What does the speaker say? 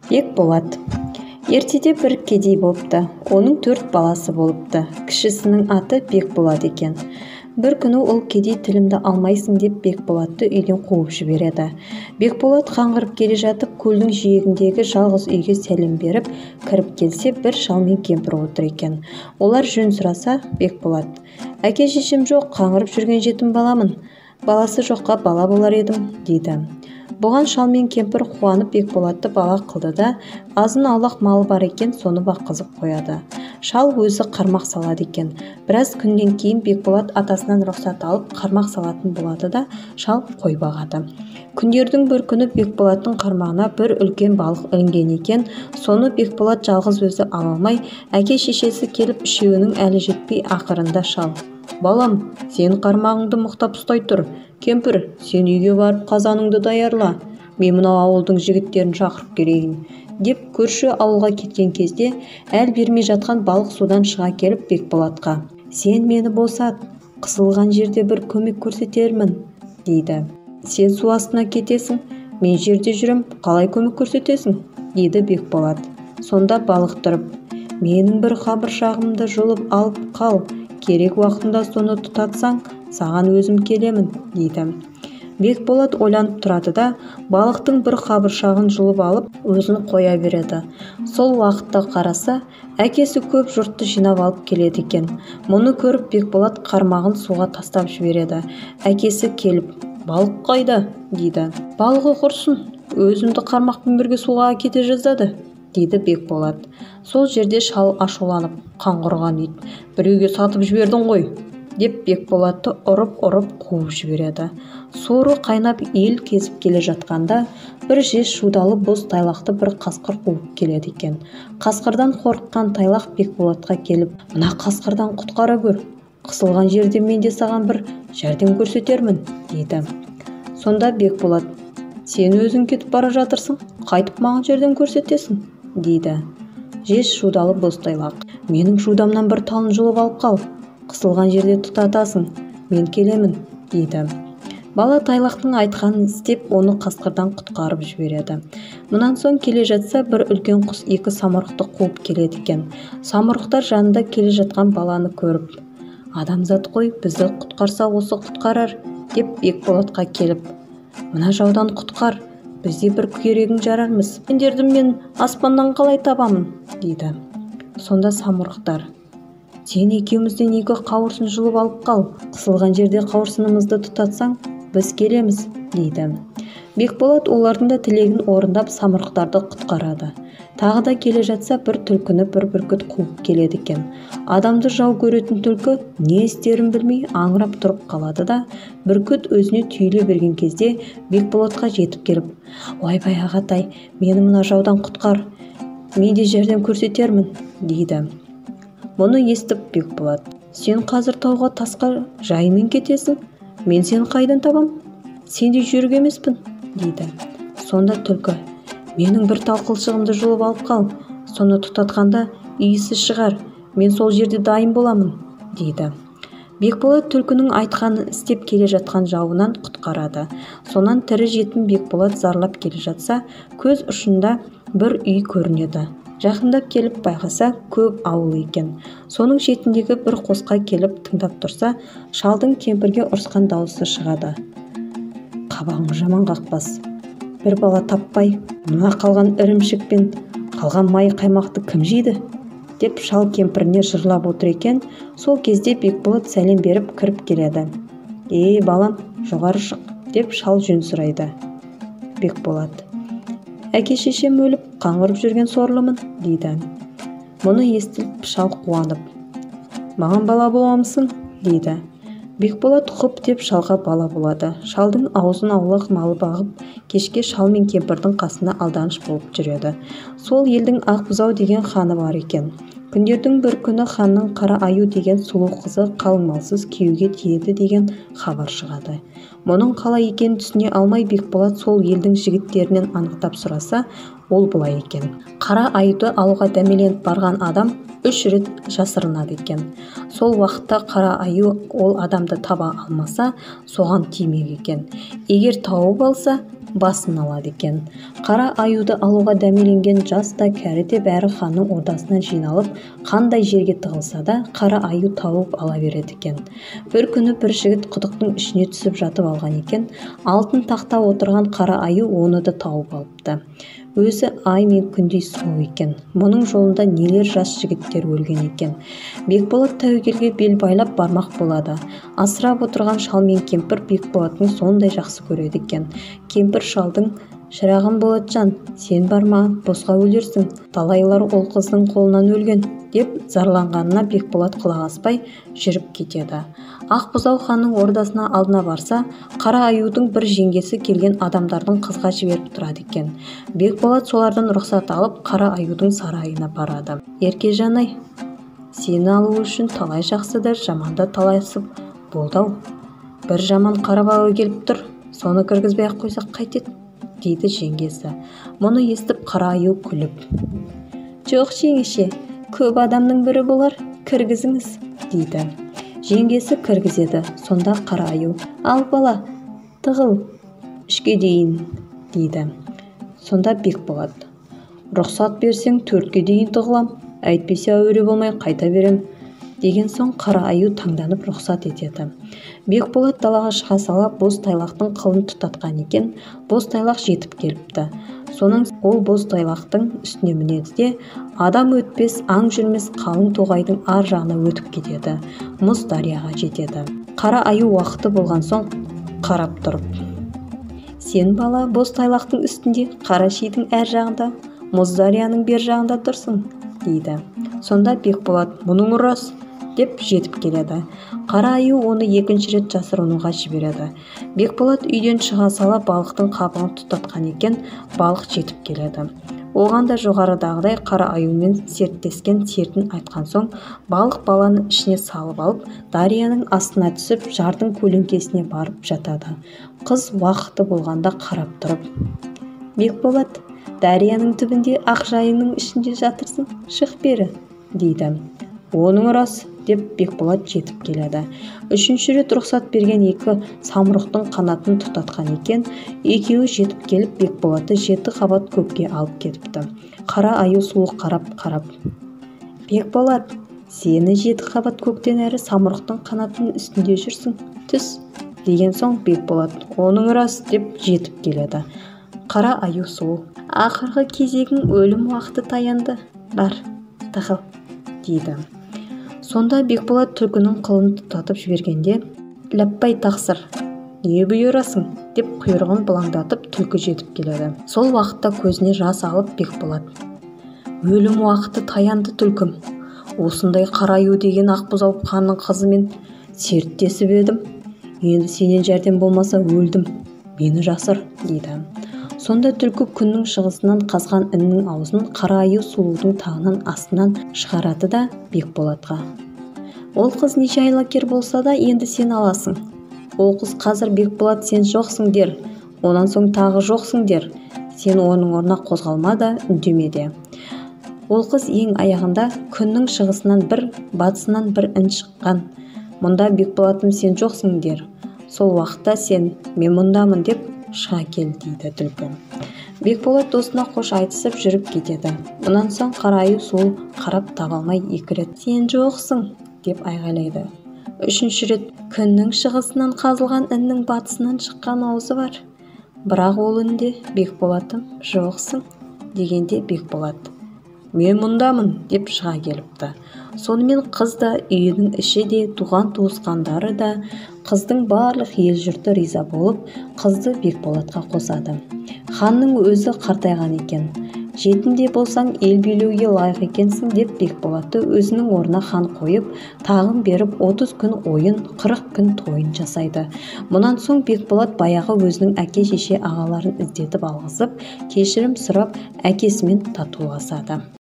Бекболат. Ертеде бір кедей болыпты. Оның 4 баласы болыпты. Кішісінің аты Бекболат екен. Бір күні ол кедей тілімді алмайсың деп Бекболатты үйден қуып жібереді. Бекболат қаңғырып келе жатып, көлдің жиегіндегі жалғыз үйге сәлем беріп, кіріп келсе, бір шал мен кемпір отыр екен. Олар жөн сұраса, Бекболат: "Әке шешем жоқ, қаңғырып жүрген жетім баламын. Баласы жоққа бала болар едім", дейді. Бұған шал мен кемпір қуанып Бекболатты бала қылды да, азын-аулақ малы бар екен, соны баққызып қояды. Шал өзі қармақ салады екен. Біраз күннен кейін Бекболат атасынан рұқсат алып, қармақ салатын болады да, шал қой бағады. Күндердің бір күні Бекболаттың қармағына бір үлкен балық ілінген екен. Соны Бекболат жалғыз өзі ала алмай, әке шешесі келіп үшеуінің әлі жетпей, ақырында шал: "Балам, сен қармағыңды мықтап ұстай тұр. Кемпір, сен үйге барып қазаныңды даярла. Мен мынау ауылдың жігіттерін шақырып келейін", деп көрші ауылға кеткен кезде әл бермей жатқан балық судан шыға келіп Бекболатқа: "Сен мені босат, қысылған жерде бір көмек көрсетермін", дейді. "Сен су астына кетесің, мен жерде жүрем, қалай көмек көрсетесің?" дейді Бекболат. Сонда балық тұрып: "Менің бір қабыршағымды жұлып алып қал, керек уақытында соны тұтатсаң, саған өзім келемін", дейді. Бекболат ойланып тұрады да, балықтың бір қабыршағын жұлып алып, өзін қоя береді. Сол уақытта қараса, әкесі көп жұртты жинап алып келеді екен. Мұны көріп Бекболат қармағын суға тастап жібереді. Әкесі келіп: "Балық қайда?" дейді. "Балығы құрсын, өзімді қармақпен бірге суға әкете жаздады", дейді Бекболат. Сол жерде шал ашуланып: "Қаңғырған ит, біреуге сатып жібердің ғой", деп Бекболатты ұрып-ұрып қуып жібереді. Соры қайнап ел кезіп келе жатқанда бір жез шудалы боз тайлақты бір қасқыр қуып келеді екен. Қасқырдан қорыққан тайлақ Бекболатқа келіп: "Мына қасқырдан құтқара көр, қысылған жерде мен де саған бір жәрдем көрсетермін", дейді. Сонда Бекболат: "Сен өзің кетіп бара жатырсың, қайтып маған жәрдем көрсетесің?" дейді. Жез шудалы боз тайлақ: "Менің шудамнан бір талын жұлып алып қал, қысылған жерде тұтатасың, мен келемін", дейді. Бала тайлақтың айтқанын істеп, оны қасқырдан құтқарып жібереді. Мұнан соң келе жатса, бір үлкен құс екі самұрықты қуып келеді екен. Самұрықтар жанында келе жатқан баланы көріп: "Адамзат қой, бізді құтқарса осы құтқарар", деп Бекболатқа келіп: "Мына жаудан құтқар, бізде бір керегің жарармыз. Сендерді мен аспаннан қалай табамын?" дейді. Сонда самұрықтар: "Сен екеумізден екі қауырсын жұлып алып қал, қысылған жерде қауырсынымызды тұтатсаң, біз келеміз", дейді. Бекболат олардың да тілегін орындап, самұрықтарды құтқарады. Тағы да келе жатса, бір түлкіні бір бүркіт қуып келеді екен. Адамды жау көретін түлкі не істерін білмей аңырап тұрып қалады да, бүркіт өзіне түйіле берген кезде Бекболатқа жетіп келіп: "Ойбай, ағатай, мені мына жаудан құтқар, мен де жәрдем көрсетермін", дейді. Мұны естіп Бекболат: "Сен қазір тауға тасқа жаймен кетесің, мен сені қайдан табам, сендей жүйрік емеспін", дейді. Сонда түлкі: "Менің бір тал қылшығымды жұлып алып қал, соны тұтатқанда иісі шығар, мен сол жерде дайын боламын", дейді. Бекболат түлкінің айтқанын істеп келе жатқан жауынан құтқарады. Сонан тірі жетім Бекболат зарлап келе жатса, көз ұшында бір үй көрінеді. Жақындап келіп байқаса, көп ауыл екен. Соның шетіндегі бір қосқа келіп тыңдап тұрса, шалдың кемпірге ұрысқан дауысы шығады. "Қабағың жаман қақпас, бір бала таппай, мына қалған ірімшік пен қалған май қаймақты кім жейді?" деп шал кемпіріне жырлап отыр екен. Сол кезде Бекболат сәлем беріп кіріп келеді. "Е, балам, жоғары шық", деп шал жөн сұрайды. Бекболат: "Әке шешем өліп, қаңғырып жүрген сорлымын", дейді. Мұны естіп шал қуанып: "Маған бала боламысың?" дейді. Бекболат құп деп шалға бала болады. Шалдың аузын аулақ малы бағып, кешке шал мен кемпірдің қасына алданыш болып жүреді. Сол елдің Ақбұзау деген ханы бар екен. Күндердің бір күні ханның Қара Аю деген сұлу қызы қалыңмалсыз күйеуге тиеді деген хабар шығады. Мұның қалай екенін түсіне алмай Бекболат сол елдің жігіттерінен анықтап сұраса, ол былай екен. Қара аюды алуға дәмеленіп барған адам 3 рет жасырынады екен. Сол уақытта қара аю ол адамды таба алмаса, соған тимек екен. Егер тауып алса, басын алады екен. Қара аюды алуға дәмеленген жас та кәрі де бәрі ханның ордасына жиналып, қандай жерге тығылса да қара аю тауып ала береді екен. Бір күні бір жігіт құдықтың ішіне түсіп жатып алған екен. Алтын тақта отырған қара аю оны да тауып алыпты. Өзі ай мен күндей сұлу екен. Мұның жолында нелер жас жігіттер өлген екен. Бекболат тәуекелге бел байлап бармақ болады. Асырап отырған шал мен кемпір Бекболаттың сондай жақсы көреді екен. Кемпір шалдың: «Шырағым Болатжан, сен барма, босқа өлерсің. Талайлар ол қыздың қолынан өлген», деп зарланғанына Бекболат құлақ аспай жүріп кетеді. Ақ бұзау ханның ордасына алдына барса, қара аюдың бір жеңгесі келген адамдардың қызға жіберіп тұрады екен. Бекболат солардан рұқсат алып, қара аюдың сарайына барады. «Еркежан-ай, сені алу үшін талай жақсы да жаман да таласып болды-ау. Бір жаман қара бала келіп тұр, соны кіргізбей-ақ қойсақ қайтеді», дейді жеңгесі. Мұны естіп қара аю күліп: «Жоқ, жеңеше, көп адамның бірі болар, кіргізіңіз», дейді. Жеңгесі кіргізеді. Сонда қара аю: «Ал бала, тығыл, 3-ке дейін», дейді. Сонда Бекболат: «Рұқсат берсең 4-ке дейін тығылам, әйтпесе әуре болмай қайта берем», деген соң қара аю таңданып рұқсат етеді. Бекболат далаға шыға сала боз тайлақтың қылын тұтатқан екен. Боз тайлақ жетіп келіпті. Сонан ол боз тайлақтың үстіне мінеді де, адам өтпес, аң жүрмес қалың тоғайдың ар жағына өтіп кетеді. Мұз дарияға жетеді. Қара аю уақыты болған соң қарап тұрып: «Сен бала боз тайлақтың үстінде, қара шидің әр жағында, мұз дарияның бер жағында тұрсың», дейді. Сонда Бекболат: «Мұның рас», деп жетіп келеді. Қара аю оны екінші рет жасырынуға жібереді. Бекболат үйден шыға сала балықтың қабығын тұтатқан екен, балық жетіп келеді. Оған да жоғарыдағыдай қара аюмен серттескен сертін айтқан соң, балық баланы ішіне салып алып, дарияның астына түсіп, жардың көлеңкесіне барып жатады. Қыз уақыты болғанда қарап тұрып: «Бекболат, дарияның түбінде ақ жайынның ішінде жатырсың, шық бері», дейді. «Оның рас», деп Бекболат жетіп келеді. Үшінші рет рұқсат берген екі самұрықтың қанатын тұтатқан екен. Екеуі жетіп келіп, Бекболатты 7 қабат көкке алып кетіпті. Қара аю сұлу қарап-қарап: «Бекболат, сені 7 қабат көктен әрі самұрықтың қанатының үстінде жүрсің, түс», деген соң Бекболат: «Оның рас», деп жетіп келеді. Қара аю сұлу: «Ақырғы кезегің өлім уақыты таянды, бар, тығыл», дейді. Сонда Бекболат түлкінің қылын тұтатып жібергенде: «Ләппай тақсыр, не бұйырасың?» деп құйрығын бұлаңдатып түлкі жетіп келеді. Сол уақытта көзіне жас алып Бекболат: «Өлім уақыты таянды түлкім, осындай қара аю деген ақ бұзау ханның қызымен серттесіп едім, енді сенен жәрдем болмаса өлдім, мені жасыр», дейді. Сонда түлкі күннің шығысынан қазған іннің аузын қара аю сұлудың тағынан астынан шығарады да Бекболатқа: «Ол қыз неше айлакер болса да енді сен аласың. Ол қыз қазір Бекболат сен жоқсың дер, онан соң тағы жоқсың дер, сен оның орнына қозғалма да үндеме де. Ол қыз ең аяғында күннің шығысынан бір, батысынан бір ін шыққан, мұнда Бекболатым сен жоқсың дер, сол уақытта сен мен мұндамын деп шыға кел», дейді түлкі. Бекболат досына қош айтысып жүріп кетеді. Мұнан соң қара аю сұлу қарап таба алмай 2 рет «Сен жоқсың» деп айғайлайды. 3-ші рет күннің шығысынан қазылған іннің батысынан шыққан аузы бар, бірақ ол інде «Бекболатым жоқсың» дегенде Бекболат: «Мен мұндамын» деп шыға келіпті. Сонымен қыз да, үйінің іші де, туған-туысқандары да, қыздың барлық ел-жұрты риза болып, қызды Бекболатқа қосады. Ханның өзі қартайған екен. Жетім де болсаң ел билеуге лайық екенсің деп Бекболатты өзінің орнына хан қойып, тағын беріп 30 күн ойын, 40 күн тойын жасайды. Мұнан соң Бекболат баяғы өзінің әке-шеше ағаларын іздетіп алғызып, кешірім сұрап, әкесімен татуласады.